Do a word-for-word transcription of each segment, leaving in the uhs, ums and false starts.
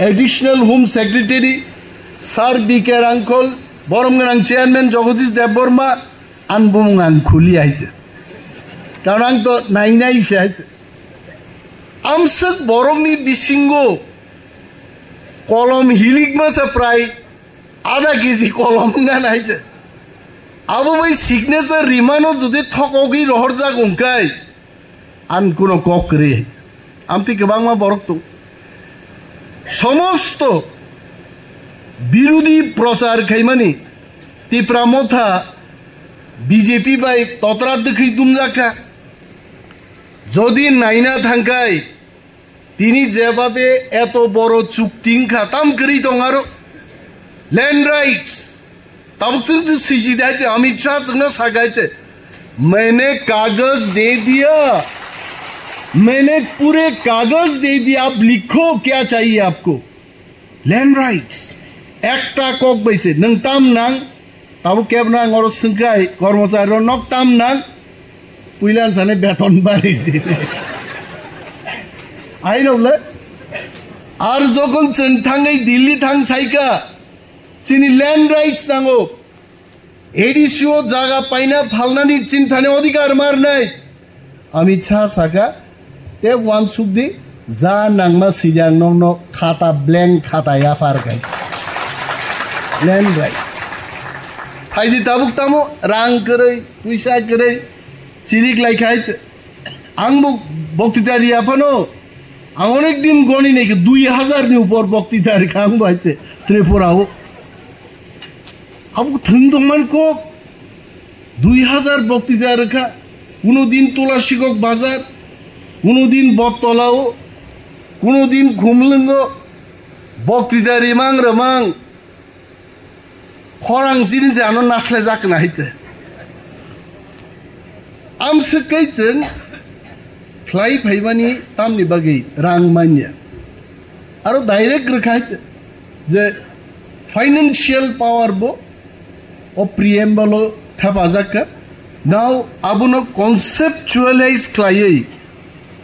Additional Home Secretary Sir B K Rangkhol, borom gwnang Chairman Jagadish Debbarma, an bumung ang khuli hai se. Karon ang to nainai se hai se. Amswk borokni bisingo kolom hilikma se prai adha kg kolom wngna nai se. Abo bai signature rimano jodi thokogwi rohorjak wngkai, ang kuno kok kwrwi. Amtwi kwbangma borok tong. Somosto birudhi prochar khaimani Tipra Motha B J P bai totra dwkhwi dumjakha. Jodi naina thangkai, tini jebabe eto boro chukti wngkha, tam kwrwi tong aro land rights. Tabuk chwng se swijak de hai te Amit Shah chwngno sak hai te, "मैंने कागज दे दिया, मैंने पूरे कागज दे दिया, आप लिखो क्या चाहिए आपको?" Land rights. Ekta kok bai se nwng tam nang, tabuk kebna ang oro swngkhai, kormochari rok nok tam nang, puila ang sani beton bari di. Ai rok le, ar jokhon chwng thangwi Delhi thang saika, chini land rights nango. A D C o jaga paina phalnani chinthani odhikar marnai. Amit Shah saka, "Te uansuk di, ja nangma sijak nokno khata blank khata yaphar khai." Land rights. Phaidi tabuk tamo rang kwrwi, puisa kwrwi, chirik lai khai. Ang bo boktita riya phano, ang onek din goni nai khe dui hazar ni upor boktita rikha ang bo hai te Tripura o. Abo thwng tongmani kok, dui hazar boktita rwkha, kuno din Tulasikok bazar, kuno din Bottolao, kuno din Khumlwngo, boktita rimang rwmang, khorang chini je ano naslejak na hai te. Amswk kai chwng khlai phaimani tamni bagwi rang manya. Aro direct rwkha hai je financial power bo o preamble o thepajak kha. Now abono conceptualize khlaiwi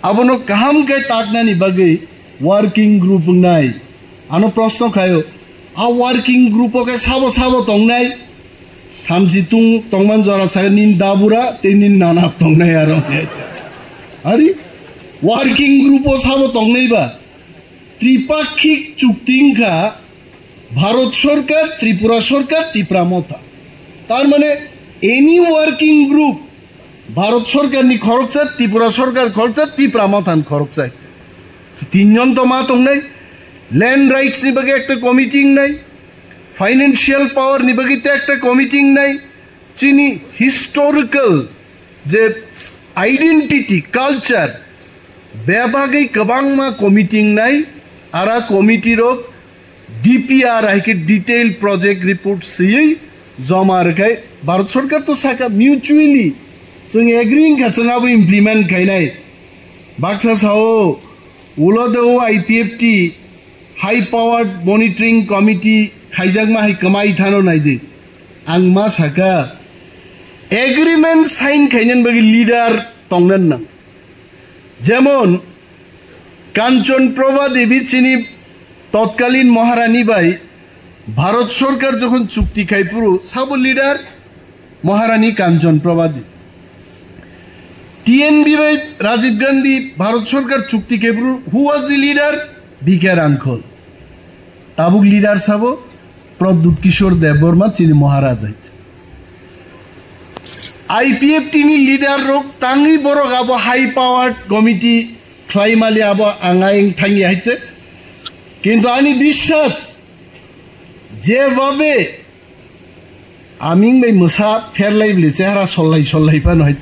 abono kaham khe taknani bagwi working group wngnai. Ano proshno khaio, a working group o khe sabo sabo tongnai? Thamchi tung tongman jora sa nin dabura tei nin nana tongnai aro. Ari working group o sabo tongnai ba? Tripakhik chukti wngkha Bharat Sarkar, Tripura Sarkar, Tipra Motha. Tar mane any working group Bharat Sarkar ni khoroksa, Tripura Sarkar khoroksa, Tipra Motha ni khoroksa. Tinjon to ma tongnai, land rights ni bagwi ekta committee wngnai, financial power ni bagwi te ekta committee wngnai, chini historical je identity, culture, bebagwi kwbangma committee wngnai, ara committee rok D P R hai khe detail project report swiwi joma rwkhai Bharat Sarkar to saka mutually chwng agree wngkha chwng abo implement khainai. Baksa sao ulo de o I P F T high powered monitoring committee khaijakma hai kwmai thano naidi. Ang ma saka agreement sign khainani bagwi leader tongnan nang. Jemon Kanchon Prabha Devi chini totkalin Maharani bai Bharat Sarkar jokhon chukti khai phuru sabo leader Maharani Kanchon Prabha Devi. T N B bai Rajiv Gandhi Bharat Sarkar chukti khai phuru who was the leader? B K Rangkhol. Tabuk leader sabo Pradyut Kishore Debbarma chini Maharaj hai. I P F T ni leader rok tangwi borok abo high powered committee khlai mali abo ang ayang thangya hai te. Kintu ani biswas je babe aming bai mwsa pherlai bili chehara sollai sollai phano hai.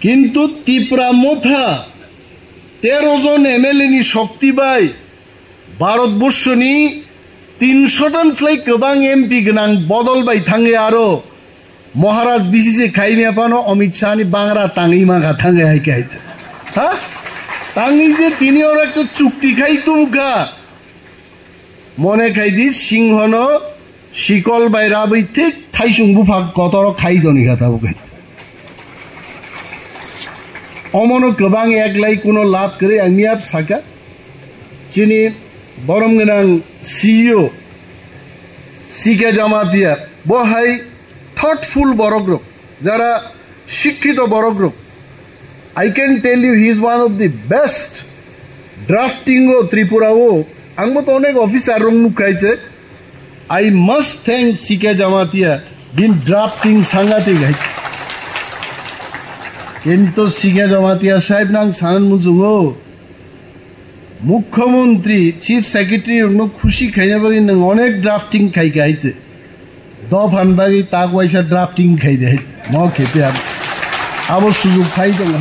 Kintu Tipra Motha tero jon M L A ni shokti bai Bharat Borshoni tinsho tan slai kwbang M P gwnang bodol bai thangwi aro Maharaj B C C khaimya phano Amit Shah ni bangra tangwi mankha thangwi hai khe hai. Ha? Tangwi je tini oro ekta chukti khai tubukha. Mone khai di Singhono sikol bai rabwi thik thaisung buphak kotoro khai toni kha tabuk hai. Omono kwbang eklai kuno lab kwrwi ang miyap saka. Chini Borom gwnang C E O, C K Jamatia, bo hai thoughtful borok rok, jara shikkhito borok rok. I can tell you, he is one of the best drafting o Tripura o. Ang bo to onek officer rok nukha hai se. I must thank C K Jamatia, bini drafting sangatik hai. Kintu C K Jamatia sahib nang sanan muchungo. Mukhyamantri, Chief Secretary rokno khushi khaina bagwi nwng onek drafting khai khai se. Dophan bagwi tak waisa drafting khai de. Mo khe te ab-, abo sujuk phai tong.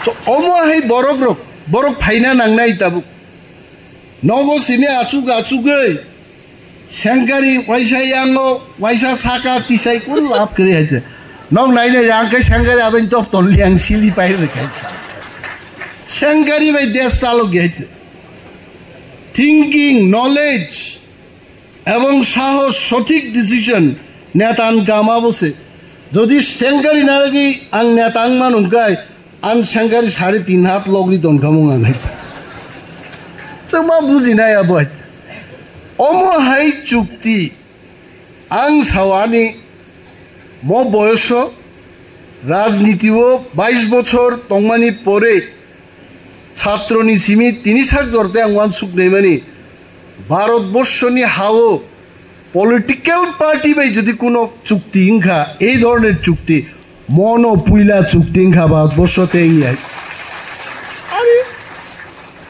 To omo hai borok rok, borok phaina nangnai tabuk. Nogo simi achuk achugwi Sengkari waisa yango, waisa saka tisai kun lab kri hai se. Nok nai nai yang ke Sengkari abin tok ton liang sili pai re khai se. Sengkari bai desh chalo ge hai se. Thinking, knowledge, ebong sahos, sothik decision, netan kama bose. Jodi Sengkari naragi ang netan manung kai, Ang Sengkari sare tin hat logri tonkha mung ang hai. Chwng ma bujinai abo hai. Omo hai chukti ang sao ani mo boyoso rajniti o bais bochor tongmani pore chhatroni simi tini sak jorte ang uansuk naimani Bharat borshoni hao political party bai jodi kuno chukti wngkha, ei dhoroner chukti, Mono puila chukti wngkha ba bosho tei wngya. Are,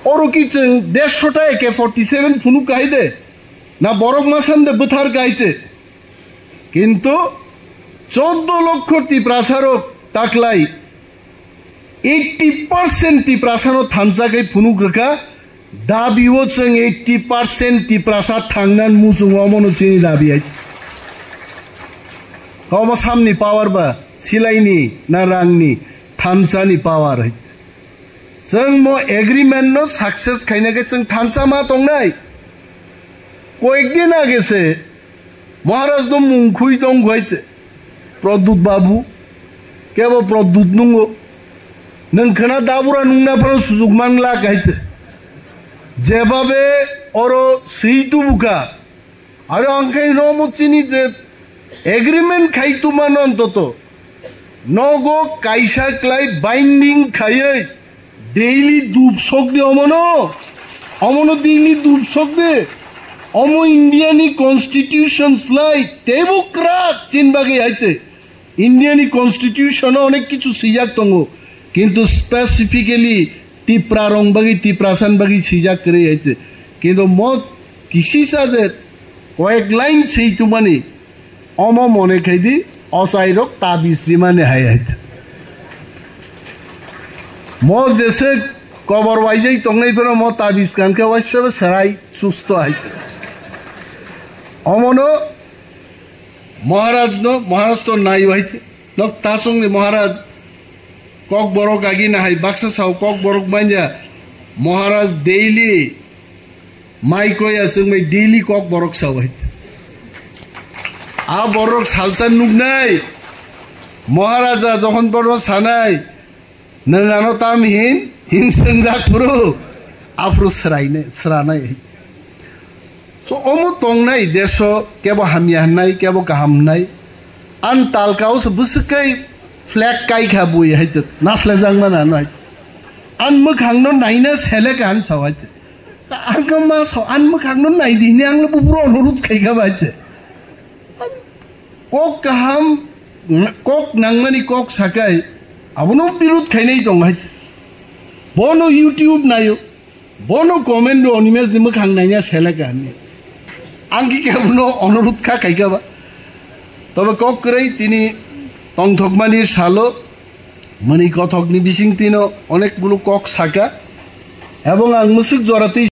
oro ki chwng dersho ta A K forty seven phunuk kahai de? Na borok ma san de bwthar kahai se? Kintu choddo lokho Tiprasa rok taklai eighty percent Tiprasa no thansa khai phunuk rwkha, Dabi o chwng eighty percent Tiprasa thangnan muchung omono chini dabi hai. Omo samni power ba, silaini na rangni, thansani power hai. Chwng mo agreement no success khaina khe chwng thansa ma tongnai. Koyek din age se Maharaj no mung khui tong khuai se, Pradyut Babu, kebo Pradyut nungo, nwng khna dabura nungna phano sujuk man la khai se. Jebabe oro swi tubu kha, aro ang khai no mo chini je agreement khai tuma no ontoto. Nogo kaisa klai binding khaiwi daily dub sok de omono. Omono daily dub sok de. Omo India ni constitution slai teibo kwrak chin bagwi hai se. India ni constitution o onek kichu swijak tongo. Kintu specifically Tipra rong bagwi, Tiprasan bagwi swijak kwrwi hai se. Kintu mo kisisa je koyek line swi tumani. Omo mone khaidi, ochairok tabis rimani hai hai. Mo jese kobor waijai tongnai phano mo tabis kankhe waisa serai susto hai. Omono Maharaj no, Maharaj to nai hai. Nok tasong ni Maharaj kok borok agi na hai baksa sao kok borok manya Maharaj daily Mai koi aswk mai daily kok borok sao hai. A borok salsa nuknai. Maharaja jokhon borok sanai. Nwng ano tam hin, hin swngjak phuru. Aphuru swrainai, swranai. So omo tongnai deso kebo hamya hwnai, kebo kaham hwnai. An talkao se bwswk kai flag kai kha bui hai. Naslajak mana no hai. An mwkhang no naina selek han sao hai. Ta ang khe ma sao, ani mwkhang no nai di hwnwi ang le buphuru onurudh khai kha bai se. Kok kaham, kok nangmani kok sakai, abono birud khainai tong hai se. Bono YouTube naio, bono comment o Animesh ni mwkhang naina selek ka hwnwi. Ang khe kebono onurudh kha khai kha ba. Tobe kok kwrwi tini tongthokmani salo, mwnwi kothokni bising tino onek bulu kok saka, ebong ang mwswk jora twi